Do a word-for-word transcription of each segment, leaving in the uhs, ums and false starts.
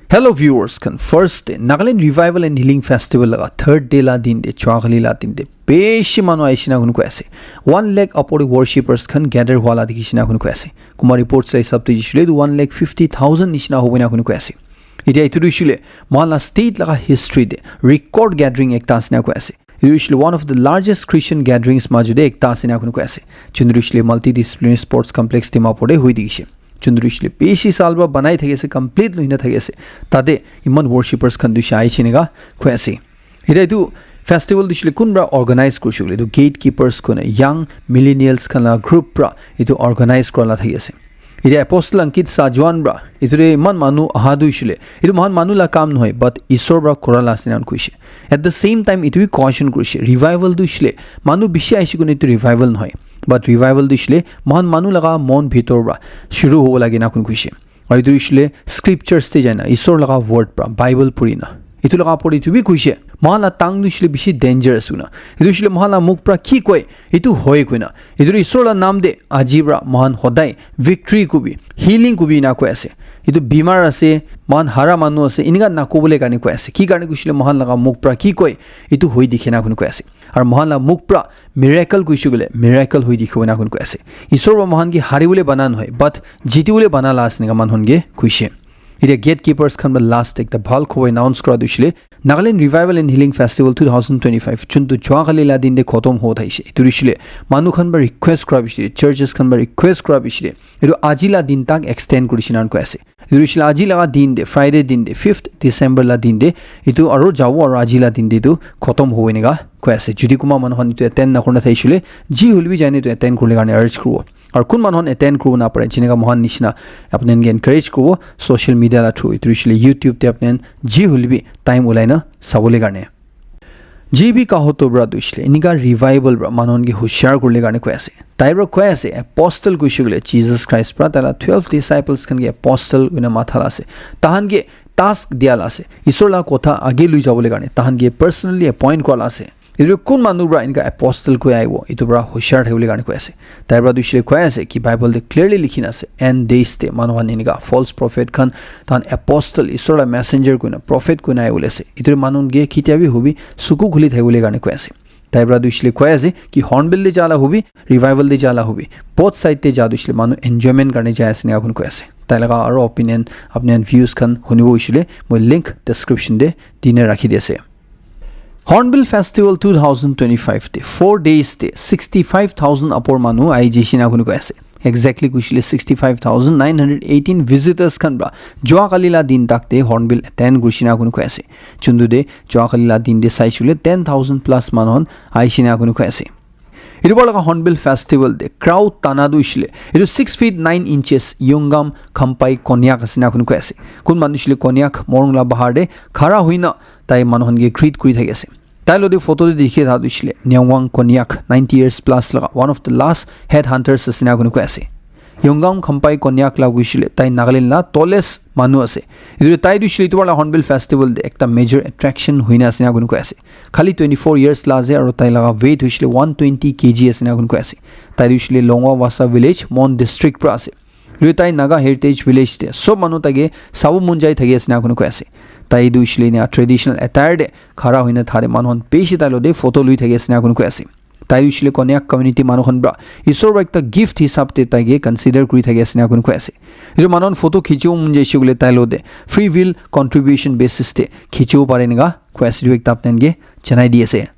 Hello viewers khan, first day Nagaland Revival and Healing Festival laga third day la din de, chua kali la din de, beshi manu aishina kunu koi ase. One lakh apori worshippers khan gather hua la dikhi shina kunu koi ase. Kuma reports la hisab te jishule tu one lakh fifty thousand nishina hobo na kunu koi ase. Itia itu tu ishule, mohan la state laga history de record gathering ekta asina koi ase. Itu ishule one of the largest Christian gatherings majo de ekta asina kunu koi ase. Chundru ishule multidisciplinary sports complex Dimapur de hui dikhi she. Chundru ishule beshi sal ba banai thaki ase, complete luhina thaki ase. Tade iman worshippers khan du shai chiniga koi ase. Ida itu festival du ishule kun pra organize kurishe koile, itu gatekeepers kone young millennials khan la group pra itu organize kura la thaki ase. Ida Apostle Ankit Sajwan pra itu de iman manu aha du ishule. Itu mohan manu la kam nohoi, but Isor pra kura la ase nan kuishe. At the same time, itu bi caution kurishe. Revival du ishule manu bishi aishe kone itu revival nohoi. But revival du ishule mohan manu laga mon bhitor pra shuru hobo lage na kun kuishe. Aru itu ishule scriptures te jaina, Isor laga word pra, Bible purina. Itu laga pori itu bi kuishe. Mohan la tongue tu ishule bishi dangerous kuna. Itu ishule mohan la mukh pra ki koi, itu hoi kuna. Itu Isor la nam de aji pra mohan hodai victory kubi, healing kubi na koi ase. Itu bimar ase, mohan hara manu ase, inika na kobole karne koi ase. Ki karne kuishile mohan laga mukh pra ki koi, itu hoi dikhe na koi ase. Aru mohan la mukh pra miracle kuishe koile, miracle hoi dikhibo na koi ase. Isor pra mohan ke haribole bana nohoi, but jitibole bana la ase nika mohan ke kuishe. Ite gatekeepers khan pra last ekta bhal khobor announce kura tu ishile, Nagaland Revival and Healing Festival two thousand twenty-five, chuntu jua kali la din de khotom ho thaishe. Itu ishile, manu khan pra request kura bishile, churches khan pra request kura bishile, itu aji la din tak extend kurishe nan koi ase. Itu ishile aji laga din de, Friday din de, fifth December la din de, itu aro jabo aro aji la din de tu khotom hobo enika koi ase. Judi kuma manu khan itu attend na kurna thaishile, ji hule bi jaine itu attend kurle karne urge kuribo. Aru kun manu khan attend kuribo na pare, jineka mohan nishina apni khan ke encourage kuribo, social media la through, itu ishile YouTube te apni khan ji hule bi time ulai na sabole karne. J B Kahoto pra tu ishile, enika revival pra manu khan ke hushar kurle karne koi ase. Tai pra koi ase, apostle kuishe koile Jesus Christ pra, taila twelve disciples khan ke apostle kuina matha la ase. Tahan ke task dia la ase. Isor la kotha age lui jabole karne, tahan ke personally appoint kura la ase. Itu kun manu pra enika apostle koi aibo, itu pra hushar thakibole karne koi ase. Tai pra tu ishile koi ase ki Bible te clearly likhina ase, end days te manu khan enika false prophet khan, tahan apostle, Isor la messenger kuina, prophet kuina aibole ase. Itu manu khan ke kitia bi hobi suku khuli thakibole karne koi ase. Tai pra tu ishile koi ase ki Hornbill te jala hobi, revival te jala hobi, both side te ja tu ishile manu enjoyment karne jai ase enika koi ase. Tai laga aro opinion, apni khan views khan hunibo ishile, moi link description te dine rakhi di ase. Hornbill Festival two thousand twenty-five te four days te sixty-five thousand apor manu ahi jai shina koi ase. Exactly kuishile sixty-five thousand nine hundred eighteen visitors khan pra jua kali la din tak te Hornbill attend kurishina koi ase. Chuntu de jua kali la din de saishile ten thousand plus manu khan aishina koi ase. Itu bar laga Hornbill Festival de crowd tana du ishile, itu six feet nine inches Yongam Khampai Konyak asina koi ase. Kun manu ishile Konyak morung la bahar de khara hoina tai manu khan ke greet kuri thaki ase. Tai lo de photo de dikhi tha tu ishile, Nyawang Konyak, ninety years plus laga, one of the last head hunters asina koi ase. Yongam Khampai Konyak la kuishile, tai Nagaland la tallest manu ase. Itu tai tu ishile itu bar la Hornbill Festival de ekta major attraction hoina asina koi ase. Khali twenty-four years la ase, aru tai laga weight hoishile one twenty K G asina koi ase. Tai tu ishile Longwa Wasa Village, Mon District pra ase. Itu tai Naga Heritage Village te sob manu tai ke sabo mon jai thaki ase na koi ase. Tai tu ishile na traditional attire de khara hoina thade manu khan bishi tai lo de photo lui thaki ase na koi ase. Tai tu ishile Konyak community manu khan pra Isor pra ekta gift hisab te tai ke consider kuri thaki ase na koi ase. Itu manu khan photo khichibo mon jai shikule tai lo de free will contribution basis te khichibo pare enika koi ase. Itu ekta apni khan ke janai di ase.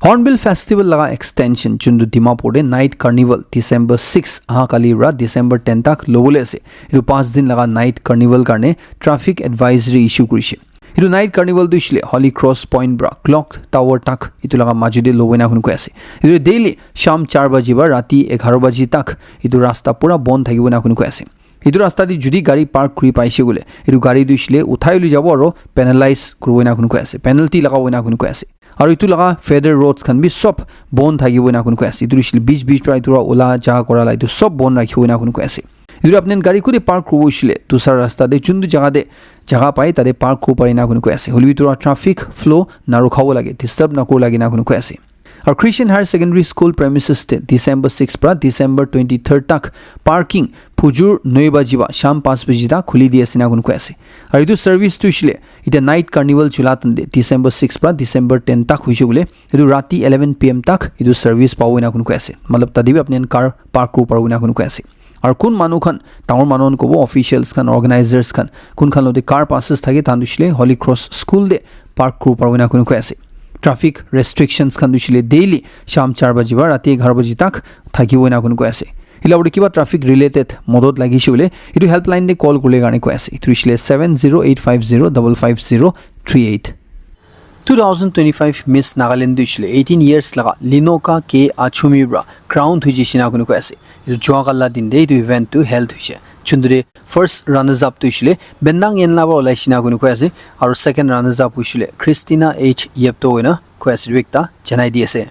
Hornbill Festival laga extension, chuntu Dimapur de night carnival December six aha kali ra December ten tak lobole ase. Itu pas din laga night carnival karne traffic advisory issue kurishe. Itu night carnival tu ishile Holy Cross Point pra Clock Tower tak itu laga majo de lobo na koi ase. Itu daily sham char baji ba rati egharo baji tak itu rasta pura bon thakibo na koi ase. Itu rasta de judi gari park kuri paishe koile, itu gari tu ishile uthai lui jabo aro penalize kuribo na koi ase, penalty lagabo na koi ase. Aru itu laga feather roads khan bi sob bon thakibo na koi ase. Itu ishile beach beach pra itu ra ola ja kora la itu sob bon rakhibo na koi ase. Itu apni gari kute park kuribo ishile dusra rasta de juntu jaga de jaga pai tade park kuribo pare na koi ase. Hoilebi itu ra traffic flow na rukhabo lage, disturb na koribo lage na koi ase. Aru Christian Higher Secondary School premises te December six pra December twenty-third tak parking phujur nine baji ba sham panch baji tak khuli di ase ena koi kena koi ase. Aru etu service tu hoishe le, etiya night carnival chula tante December six pra December ten tak hoishe koile, etu rati eleven P M tak etu service pabo ena koi kena koi ase. Matlab, tate bi apni khan car park kuribo paribo ena koi kena koi ase. Aru kun manu khan, dangor manu khan kobo, officials khan, organizers khan, kun khan lote car passes thake, tahan tu hoishe le Holy Cross School te park kuribo paribo ena koi kena koi ase. Traffic restrictions khan tu hoishe le daily sham char baji ba rati eghar baji tak thakibo ena koi kena koi ase. Etu la opor te kiba traffic related modot lagishe koile, etu helpline te call kuribole karne koi ase. Etu hoishe le seven zero eight five zero double five zero three eight. Two thousand twenty-five Miss Nagaland tu hoishe le eighteen years laga Linoka K Achumi pra crown hoi jaise ena koi kena koi ase. Etu jua kali la din te etu event tu held hoise. Chunduri first runners up tu hoishe le Bendang Yenla pra olaise ena koi kena koi ase. Aru second runners up hoishe le Christina H Yepto hoina koi ase, etu ekta janai di ase.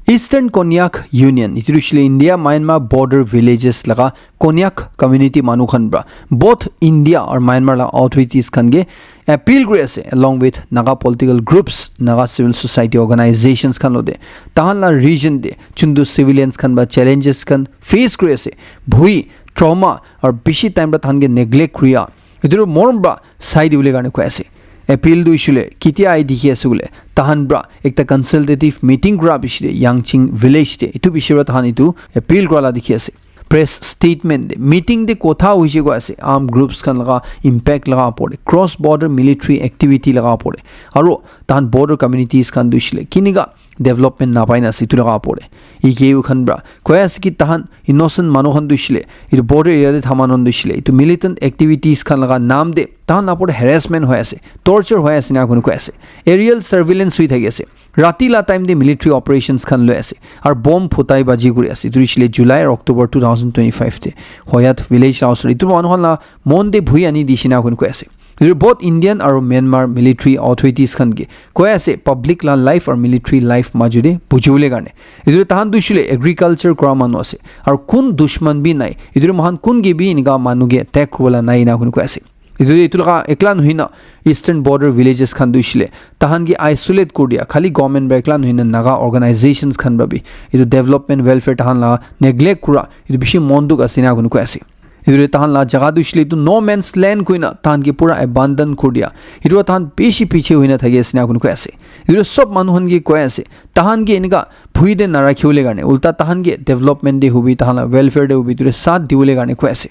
Eastern Konyak Union, etu tu hoishe le India Myanmar border villages laga Konyak community manu khan pra both India aru Myanmar laga authorities khan ke appeal kuri ase, along with Naga political groups, Naga civil society organizations khan lote, tahan la region te chuntu civilians khan pra challenges khan face kuri ase, bhui, trauma aru bishi time pra tahan ke neglect kuriya, etu tu morom pra sai dibole karne koi ase. Appeal tu hoishe le ketia ahi dikhi ase koile, tahan pra ekta consultative meeting kura bishi te Yangching village te, etu bishi pra tahan etu appeal kura la dikhi ase. Press statement te, meeting te kotha hoishe koi ase, armed groups khan laga impact laga opor te, cross border military activity laga opor te, aru tahan border communities khan tu hoishe le kinika development napai na ase etu laga opor te. E K U khan pra koi ase ki tahan innocent manu khan tu hoishe le, etu border area te thaman khan tu hoishe le, etu militant activities khan laga naam te tahan la opor te harassment hoi ase, torture hoi ase ena koi kena koi ase, aerial surveillance hoi thaki ase. Rati la time te military operations khan loi ase. Aru bomb phutai baji kuri ase. Etu hoishe le July aru October two thousand twenty-five te Hoyat village la osor. Etu manu khan la mon te bhui ani dise ena koi kena koi ase. Etu both Indian aru Myanmar military authorities khan ke koi ase public la life aru military life majo te bujibole karne. Etu tahan tu hoishe le agriculture kura manu ase. Aru kun dushman bi nai. Etu moikhan kun ke bi enika manu ke attack kuribola nai ena koi kena koi ase. Etu, etu laga ekla nohoi na Eastern border villages khan tu hoishe le tahan ke isolate kuri dia, khali government pra ekla nohoi na Naga organizations khan pra bi etu development welfare tahan la neglect kura, etu bishi mon dukh ase ena koi kena koi ase. Etu tahan la jaga tu hoishe le etu no man's land koi na tahan ke pura abandon kuri dia, etu tahan bishi piche hoi na thaki ase ena koi kena koi ase. Etu sob manu khan ke koi ase, tahan ke enika bhui te narakhi bole karne, ulta tahan ke development te hobi, tahan la welfare te hobi, etu te saath dibole karne koi ase.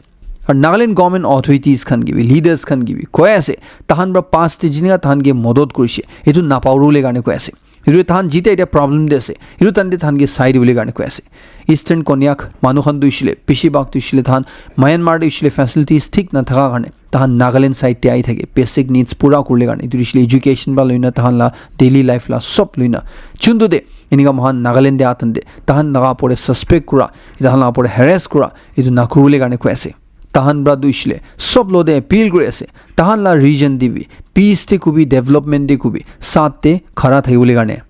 Aru Nagaland government authorities khan ke bi, leaders khan ke bi koi ase, tahan pra past te jinika tahan ke modot kurishe, etu napahori bole karne koi ase. Etu tahan jite eta problem te ase, etu tahan te tahan ke sai dibole karne koi ase. Eastern Konyak manu khan tu hoishe le, bishi bhag tu hoishe le tahan Myanmar te hoishe le facilities thik nathaka karne tahan Nagaland side te ahi thake, basic needs pura kuribole karne. Etu hoishe le education pra loina tahan la daily life la sob loina. Chuntu te enika moikhan Nagaland te atan te tahan laga opor te suspect kura, tahan laga opor te harass kura, etu nakuribole karne koi ase. Tahan pra tu hoishe le sob lote appeal kuri ase, tahan la region te bi peace te kobi, development te kobi, saath te khara thakibole karne.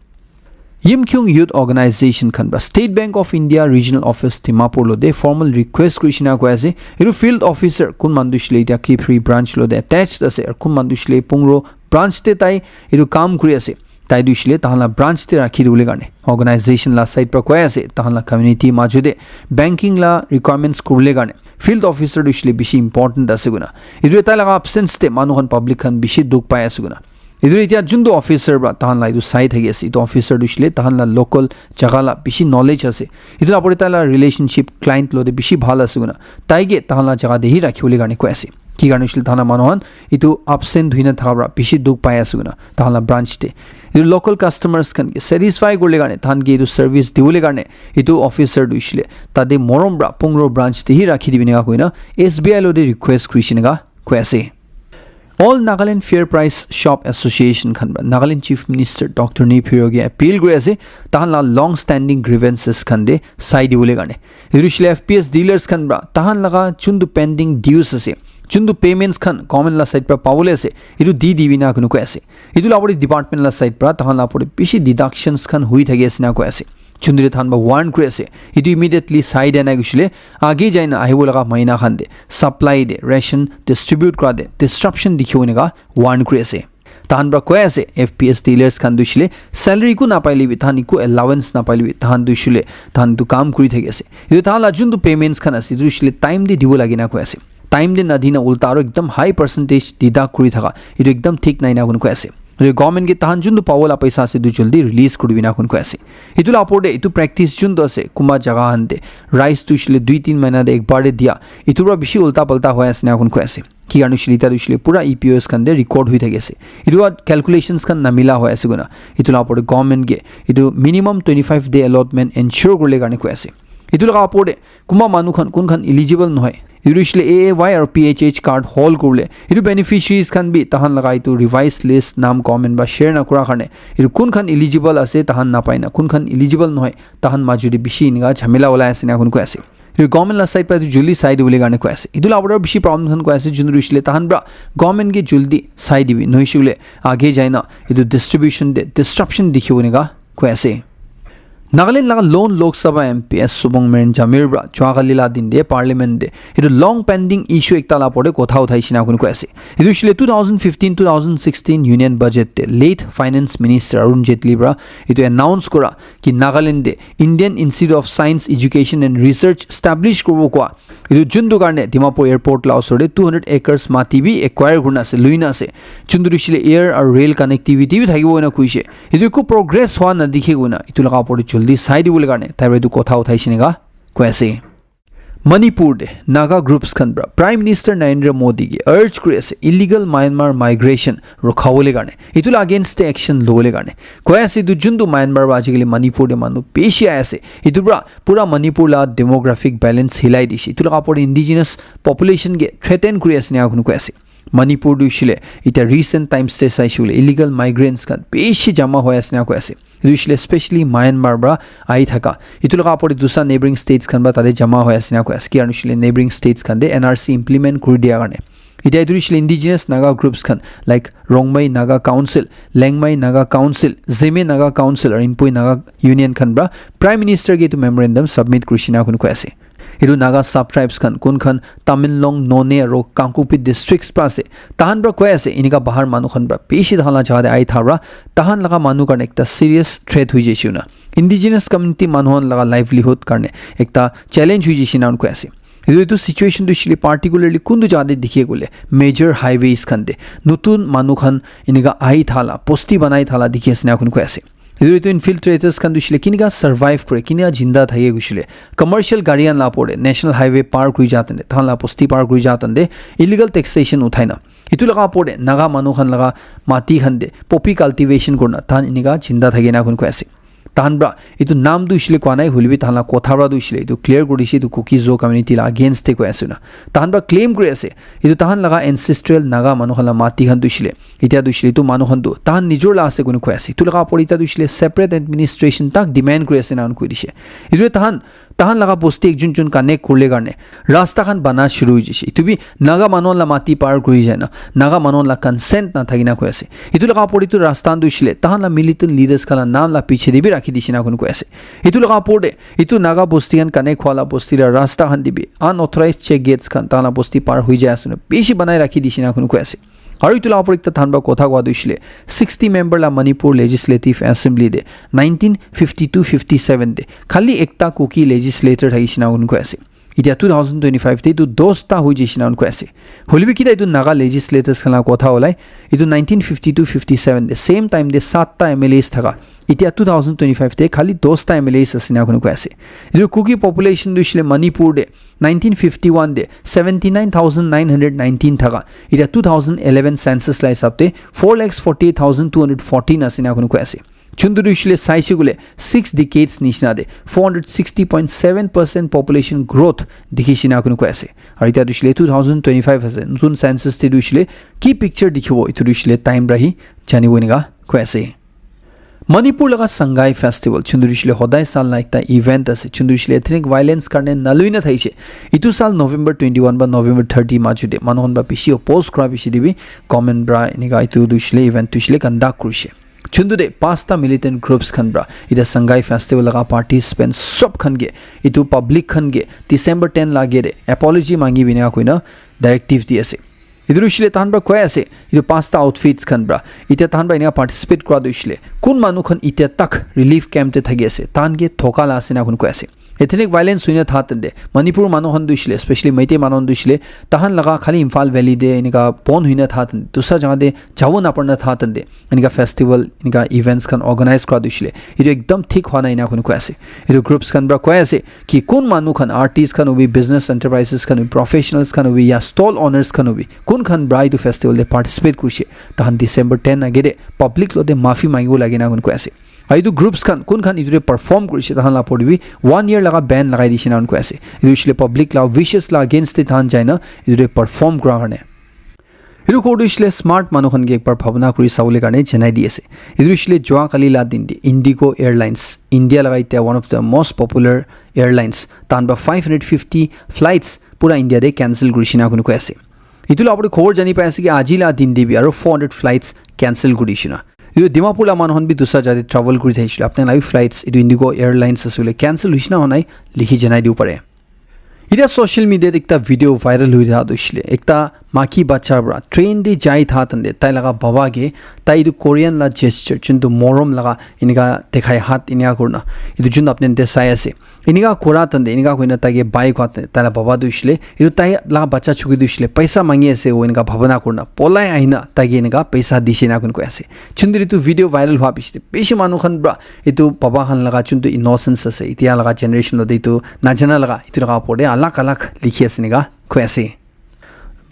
Yimkhiung Youth Organization khan pra State Bank of India Regional Office Dimapur lote formal request kurishe na koi ase. Etu field officer kun manu tu hoishe le etia Kiphire branch lote attached ase, aru kun manu tu hoishe le Pungro branch te tai etu kam kuri ase. Tai tu hoishe le tahan la branch te rakhi dibole karne organization la side pra koi ase, tahan la community majo te banking la requirements kuribole karne field officer tu hoishe le bishi important ase koina. Etu tai laga absence te manu khan, public khan bishi dukh pai ase koina. Etu etia juntu officer pra tahan la etu sai thaki ase, etu officer tu hoishe le tahan la local jaga la bishi knowledge ase. Etu la opor te tai la relationship client lote bishi bhal ase koina. Tai ke tahan la jaga te hi rakhi bole karne koi ase. Ki karne hoishe le tahan la manu khan etu absent hoi na thaka pra bishi dukh pai ase koina tahan la branch te. Etu local customers khan ke satisfy kuribole karne, tahan ke etu service dibole karne etu officer tu hoishe le tate morom pra Pungro branch te hi rakhi dibi ena koina S B I lote request kurishe ena koi ase. All Nagaland Fair Price Shop Association khan pra Nagaland Chief Minister Doctor Neiphiu Rio ke appeal kuri ase, tahan la long standing grievances khan te sai dibole karne. Etu hoishe le F P S dealers khan pra tahan laga juntu pending dues ase, juntu payments khan government la side pra pabole ase, etu di dibi ena koi kena koi ase. Etu la opor te department la side pra tahan la opor te bishi deductions khan hoi thaki ase ena koi ase. Juntu te tahan pra warn kuri ase, etu immediately sai dia nai hoishe le age jai na ahibo laga mahina khan te supply te, ration distribute kura te disruption dikhibo ena warn kuri ase. Tahan pra koi ase, F P S dealers khan tu hoishe le salary ku napaile bi, tahan eku allowance napaile bi, tahan tu hoishe le tahan tu kam kuri thaki ase. Etu tahan la juntu payments khan ase, etu hoishe le time te dibo lage na koi ase. Time te nadina ulta aro ekdam high percentage deduct kuri thaka, etu ekdam thik nai na koi ase. Etu government ke tahan juntu pawo la paisa ase, etu jaldi release kuri bi na koi ase. Etu la opor te etu practice juntu ase, kunba jaga khan te rice tu hoishe le dui tin mahina te ek bar te dia, etu pra bishi ulta palta hoi ase na koi ase. Ki karne hoishe le, etia tu hoishe le pura E P O S khan te record hoi thaki ase. Etu wa calculations khan namila hoi ase koina. Etu la opor te government ke etu minimum twenty five day allotment ensure kurile karne koi ase. Etu laga opor te kunba manu khan kun khan eligible nohoi, etu hoishe le A A Y aru P H H card hold kurile, etu beneficiaries khan bi tahan laga etu revised list naam government pra share na kura karne, etu kun khan eligible ase tahan napai na, kun khan eligible nohoi, tahan major te bishi enika jhamela ulai ase na koi ase. Etu government la side pra etu jaldi sai dibole karne koi ase. Etu la opor te bishi problem khan koi ase, juntu hoishe le tahan pra government ke jaldi sai dibi, nohoishe koile age jai na etu distribution te disruption dikhibo enika koi ase. Nagaland laga lone Lok Sabha M P S Subung Meren Jamir pra joa kali la din te parliament te etu long pending issue ekta la opor te kotha uthai she na koi ase. Etu hoishe le two thousand fifteen two thousand sixteen union budget te late finance minister Arun Jaitley pra etu announce kura ki Nagaland te Indian Institute of Science, Education and Research establish kuribo kua. Etu juntu karne Dimapur airport la osor te two hundred acres mati bi acquire kurina ase, luina ase. Juntu tu hoishe le air aru rail connectivity bi thakibo koina koishe. Etu eku progress hua nadikhe koina etu laga opor te jaldi sai dibole karne tai pra etu kotha uthai she enika koi ase. Manipur te Naga groups khan pra Prime Minister Narendra Modi ke urge kuri ase illegal Myanmar migration rukhabole karne, etu la against te action lobole karne. Koi ase etu juntu Myanmar pra ajikali Manipur te manu bishi ahi ase, etu pra pura Manipur la demographic balance hilai dishe. Etu laga opor te indigenous population ke threaten kuri ase ena koi ase. Manipur tu hoishe le, etia recent times te saishe koile illegal migrants khan bishi jama hoi ase ena koi ase. Etu hoishe le specially Myanmar pra ahi thaka. Etu laga opor te dusra neighboring states khan pra tate jama hoi ase ena koi ase. Ki hoishe le neighboring states khan te N R C implement kuri dia karne. Etia etu hoishe le indigenous Naga groups khan like Rongmei Naga Council, Lengmai Naga Council, Zeme Naga Council aru Inpui Naga Union khan pra Prime Minister ke etu memorandum submit kurishe ena koi ase. Etu Naga sub-tribes khan kun khan Tamenglong, Noney aru Kangpokpi districts pra ase. Tahan pra koi ase, enika bahar manu khan pra bishi tahan la jaga te ahi thaka pra, tahan laga manu karne ekta serious threat hoi jaise koina. Indigenous community manu khan laga livelihood karne ekta challenge hoi jaise koina koi ase. Etu, etu situation tu hoishe le particularly kuntu jaga te dikhi koile major highways khan te notun manu khan enika ahi thala, bosti banai thala dikhi ase ena koi ase. Etu, etu infiltrators khan tu hoishe le kinika survive kore, kinika jinda thake koishe le commercial gari khan la opor te national highway par kuri ja tante, tahan la bosti par kuri ja tante illegal taxation uthai na. Etu laga opor te Naga manu khan laga mati khan te poppy cultivation kurina tahan enika jinda thake ena koi ase. Tahan pra etu naam tu hoishe le koa nai, hoile bi tahan la kotha pra tu hoishe le etu clear kuri dishe, etu Kuki-Zo community la against te koi ase na. Tahan pra claim kuri ase, etu tahan laga ancestral Naga manu khan la mati khan tu hoishe le, etia tu hoishe le etu manu khan tu tahan nijor la ase koina koi ase. Etu laga opor te etia tu hoishe le separate administration tak demand kuri ase ena koi dishe. Etu tahan, tahan laga bosti ekjun jun connect kurile karne rasta khan bana shuru hoi jaise. Etu bi Naga manu la mati par kuri jai na, Naga manu la consent na thaki na koi ase. Etu laga opor te etu rasta khan tu hoishe le tahan la militant leaders khan la naam la piche te bi rakhi dishe ena koi ase. Etu laga opor te etu Naga bosti khan connect hua la bosti la rasta khan te bi unauthorized check gates khan tahan la bosti par hoi jai ase na bishi banai rakhi dishe ena koi ase. Aru etu la opor ekta tahan pra kotha kua tu hoishe le sixty member la Manipur Legislative Assembly te nineteen fifty-two fifty-seven te khali ekta Kuki legislator thakishe ena koi ase. Etia two thousand twenty-five te etu dosta hoi jaise ena koi ase. Hoile bi kitia etu Naga legislators khan la kotha ulai, etu nineteen fifty-two fifty-seven te same time te satta M L As thaka, etia two thousand twenty-five te khali dosta M L As ase ena koi ase. Etu Kuki population tu hoishe le Manipur te nineteen fifty-one te seventy-nine thousand nine hundred nineteen thaka, etia two thousand eleven census la hisab te four lakhs forty-eight thousand two hundred fourteen ase ena koi ase. Chuntu tu hoishe le saise koile six decades nishina te four hundred sixty point seven percent population growth dikhishe ena koi ase. Aru etia tu hoishe le two thousand twenty-five ase, notun census te tu hoishe le ki picture dikhibo, etu tu hoishe le time pra hi janibo enika koi ase. Manipur laga Sangai Festival, chuntu tu hoishe le hodai sal la ekta event ase, chuntu tu hoishe le ethnic violence karne nalui na thaishe. Etu sal November twenty-one ba November thirty majo te manu khan ba bishi oppose kura bishi te bi government pra enika etu tu hoishe le event tu hoishe le conduct kurishe. Chuntu te pasta militant groups khan pra etia Sangai Festival laga participants sob khan ke, etu public khan ke December ten la age te apology mangi bi ena koina directive di ase. Etu hoishile tahan pra koi ase, etu pasta outfits khan pra. Etia tahan pra enika participate kura tu hoishile, kun manu khan etia tak relief camp te thaki ase, tahan ke thoka la ase na koi ase. Ethnic violence hoina tha tande, Manipur manu khan tu hoishile, especially Meitei manu khan tu hoishile, tahan laga khali Imphal Valley te enika pon hoina tha tande, dusra jaga te jabo naparna tha tande, enika festival, enika events khan organize kura tu hoishile, etu ekdam thik hwa nai ena koi ase. Etu groups khan pra koi ase ki kun manu khan, artist khan hobi, business enterprises khan hobi, professionals khan hobi, ya stall owners khan hobi, kun khan pra etu festival te participate kurishe, tahan December ten age te public lo te mafi mangibo lage na koi ase. Aru etu groups khan kun khan etu te perform kurishe, tahan la opor te bi one year laga ban lagai dishe na koi ase. Etu hoishile public la wishes la against te tahan jai na etu te perform kura karne. Etu kotu hoishile smart manu khan ke ekbar bhabna kuri sabole karne janai di ase. Etu hoishile jua kali la din te Indigo Airlines, India laga etia one of the most popular airlines, tahan pra five hundred fifty flights pura India te cancel kurishe na koi ase. Etu la opor te khobor jani pai ase ki aji la din te bi aru four hundred flights cancel kurishe na. Etu Dimapur la manu khan bi dusra jaga te travel kuri thakishe, apni la bi flights etu Indigo Airlines ase bole cancel hoishe na honai likhi janai dibo pare. Etia social media te ekta video viral hoi tha tu hoishile, ekta maki bacha pra train te jai tha tande tai laga baba ke tai etu Korean la gesture, juntu morom laga enika dekhai hat enika kurna, etu juntu apni te sai ase, enika kura tande, enika koina tai ke bai kua tande, tai la baba tu hoishile, etu tai la bacha chuki tu hoishile paisa mangi ase, o enika bhabana kurna polai ahina tai ke enika paisa dishe na koi ase. Juntu etu video viral hwa piche te bishi manu khan pra etu baba khan laga juntu innocence ase, etia laga generation lo te etu najana laga, etu laga opor te alag alag likhi ase enika koi ase.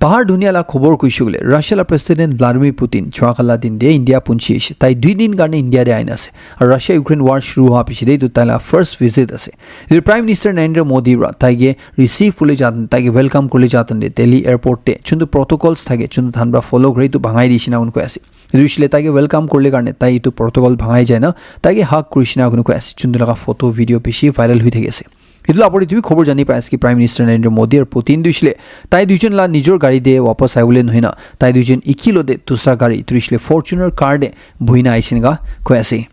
Bahar dunia la khobor koishe koile, Russia la President Vladimir Putin jua kala din te India punchi ase. Tai dui din karne India te aina ase. Aru Russia Ukraine war shuru hwa piche te etu tai la first visit ase. Etu Prime Minister Narendra Modi pra tai ke receive kule jatan, tai ke welcome kule jatan te Delhi airport te juntu protocols thake, juntu tahan pra follow kore, etu bhangai dishe na koi ase. Etu hoishile tai ke welcome kurle karne tai etu protocol bhangai jai na tai ke hug kurishe na koi ase. Juntu laga photo video bishi viral hoi thaki ase. Etu la opor te etu bi khobor jani pai ase ki Prime Minister Narendra Modi aru Putin tu hoishile tai duijon la nijor gari te wapas ahibole nohoi na tai duijon eki lo te dusra gari, etu hoishile Fortuner car te buhi na ahishe enika koi ase.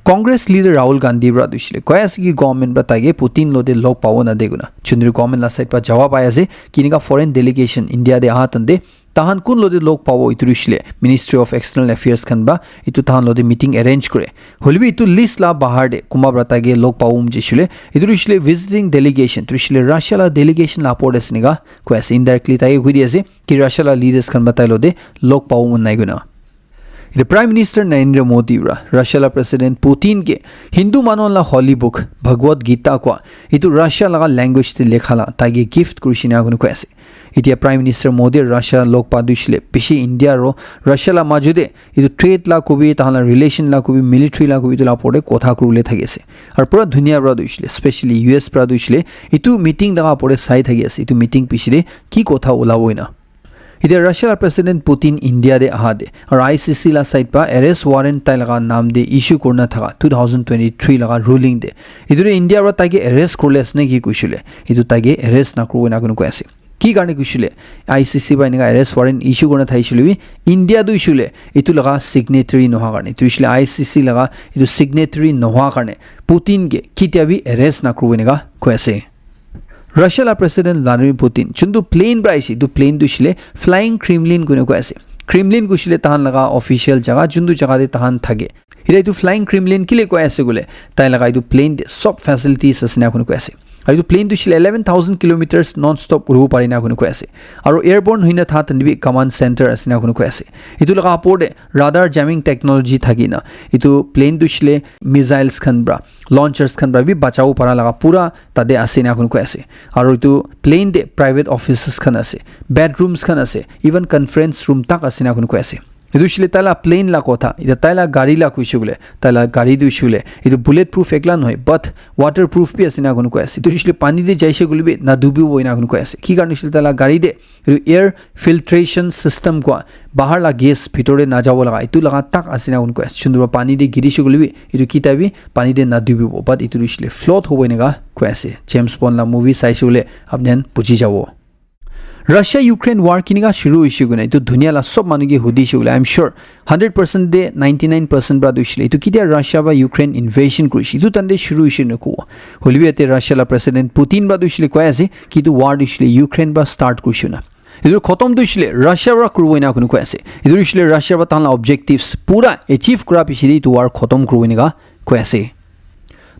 Congress leader Rahul Gandhi pra tu hoishile koi ase ki government pra tai ke Putin lo te log pabo na de koi na. Juntu government la side pra jawab ahi ase ki enika foreign delegation India te aha tande tahan kun lo te log pabo, etu hoishile Ministry of External Affairs khan pra etu tahan lo te meeting arrange kore. Hoile bi etu list la bahar te kunba pra tai ke log pabo moji hoishile, etu hoishile visiting delegation, etu hoishile Russia la delegation la opor te ase enika koi ase. Indirectly tai ke koi di ase ki Russia la leaders khan pra tai lo te log pabo mon nai koi na. Etu Prime Minister Narendra Modi pra Russia la President Putin ke Hindu manu la holy book Bhagavad Gita kua etu Russia laga language te lekha la tai ke gift kurishe na koi ase. Etia Prime Minister Modi Russia log pa tu hoishile bishi India aru Russia la majo te etu trade la kobi, tahan la relation la kobi, military la kobi, etu la opor te kotha kuribole thaki ase. Aru pura dunia pra tu hoishile, especially U S pra tu hoishile, etu meeting laga opor te sai thaki ase, etu meeting piche te ki kotha ulabo ena. Etia Russia la President Putin India te aha te aru I C C la side pra arrest warrant tai laga naam te issue kurina thaka two thousand twenty-three laga ruling te, etu te India pra tai ke arrest kurle ase naki koishile, etu tai ke arrest nakuribo ena koi ase. Ki karne koishile, I C C pra enika arrest warrant issue kurina thaishile bi, India tu hoishile etu laga signatory noha karne, tu hoishile I C C laga etu signatory noha karne Putin ke kitia bi arrest nakuribo enika koi ase. Russia la President Vladimir Putin juntu plane pra aise, etu plane tu hoishile Flying Kremlin koina koi ase. Kremlin koishile tahan laga official jaga, juntu jaga te tahan thake. Etia etu Flying Kremlin kile koi ase koile, tai laga etu plane te sob facilities ase na koi ase. Aru etu plane tu hoishile eleven thousand kilometers non stop uribo pare na koi ase. Aru airborne hoina tha tande bi command center ase na koi ase. Etu laga opor te radar jamming technology thaki na etu plane tu hoishile missiles khan pra, launchers khan pra bi bachabo para laga pura tate ase na koi ase. Aru etu plane te private offices khan ase, bedrooms khan ase, even conference room tak ase na koi ase. Etu hoishile tai la plane la kotha, etia tai la gari la koishe koile, tai la gari tu hoishile etu bullet proof ekla nohoi, but waterproof bi ase na koi ase. Etu hoishile pani te jaishe koile bi nadubibo ena koi ase. Ki karne hoishile tai la gari te etu air filtration system kua bahar la gas bhitor te najabo laga, etu laga tak ase na koi ase. Juntu pra pani te girishe koile bi etu kitia bi pani te nadubibo, but etu hoishile float hobo enika koi ase. James Bond la movie saishe koile apni khan buji jabo. Russia Ukraine war kinika shuru hoishe koina etu dunia la sob manu ke hudishe koile, I'm sure hundred percent te ninety nine percent pra tu hoishile etu kitia Russia pra Ukraine invasion kurishe, etu tande shuru hoishe na kobo. Hoile bi yate Russia la President Putin pra tu hoishile koi ase ki etu war tu hoishile Ukraine pra start kurishe na. Etu khotom tu hoishe le Russia para kuribo ena koi ase. Etu hoishe le Russia para tahan la objectives pura achieve kura piche de etu war khotom kuribo eneka koi ase.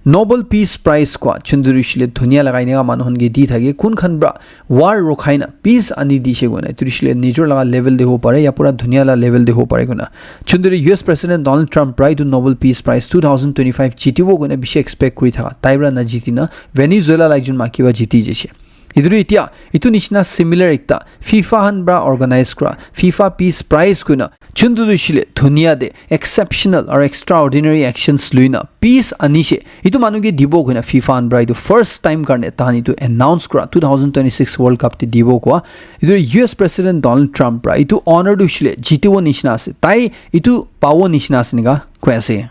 Nobel Peace Prize kua chunduri hoishe le dunia laga eneka manu khan ke di thake, kun khan para war rokhai na peace ani dishe koina. Etu hoishe le nijor laga level de hobo pare ya pura dunia la level de hobo pare koina. Chunduri U S President Donald Trump para etu Nobel Peace Prize two thousand twenty-five jitibo koina bishi expect kuri thaka. Tai para na jiti na, Venezuela la ekjon maki para jiti jaise. Etu tu etia, etu nishina similar ekta FIFA khan para organize kura, FIFA Peace Prize koina. Chuntu tu hoishe le dunia de exceptional or extraordinary actions luina peace anishe. Etu manu ke dibo koina FIFA khan para etu first time karne tahan etu announce kura two thousand twenty-six World Cup te dibo koa. Etu U S President Donald Trump para etu honor tu hoishe le jitibo nishina ase. Tai etu pabo nishina ase eneka koi ase.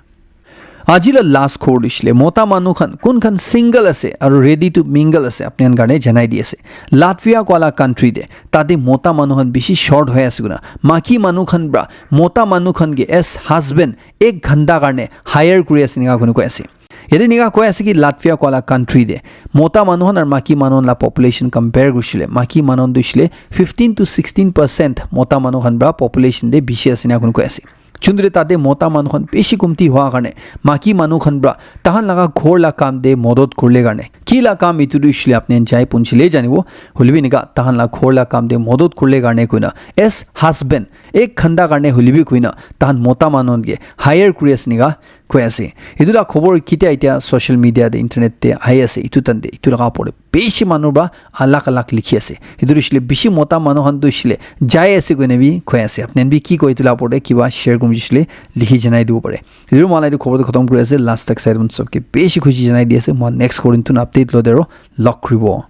Aji la last khobor tu hoishe le mota manu khan kun khan single ase aru ready to mingle ase apni khan karne janai di ase. Latvia koa la country de tate mota manu khan bishi short hoi ase koina maki manu khan para mota manu khan ke as husband ek ghanta karne hire kuri ase eneka koi ase. Yate eneka koi ase ki Latvia koa la country de mota manu khan aru maki manu khan la population compare kurishe le maki manu khan tu hoishe le fifteen to sixteen percent mota manu khan para population de bishi ase eneka koi ase. Chunduri tate mota manu khan bishi kumti hua karne maki manu khan para tahan laga ghor la kam de modot kurle karne ki la kam etu tu hoishe le apni jai punchile janibo. Hoilebi eneka tahan la ghor la kam de modot kurle karne koina as husband ek ghanta karne hoilebi koina tahan mota manu khan ke hire kuri ase eneka koi ase. Etu la khobor kitia etia social media de internet de ahi ase etu tan de etu laga opor de bishi manu para alag alag likhi ase. Etu tu hoishe le bishi mota manu khan tu hoishe le jai ase koina bi koi ase. Apni khan bi ki koi etu la opor de kiba share kurim hoishe le likhi janai dibo pare. Etu moi la etu khobor tu khotom kuri ase. Last tak sai mon sob ke bishi khushi janai di ase. Moi next khobor tu update lo de aro log kuribo.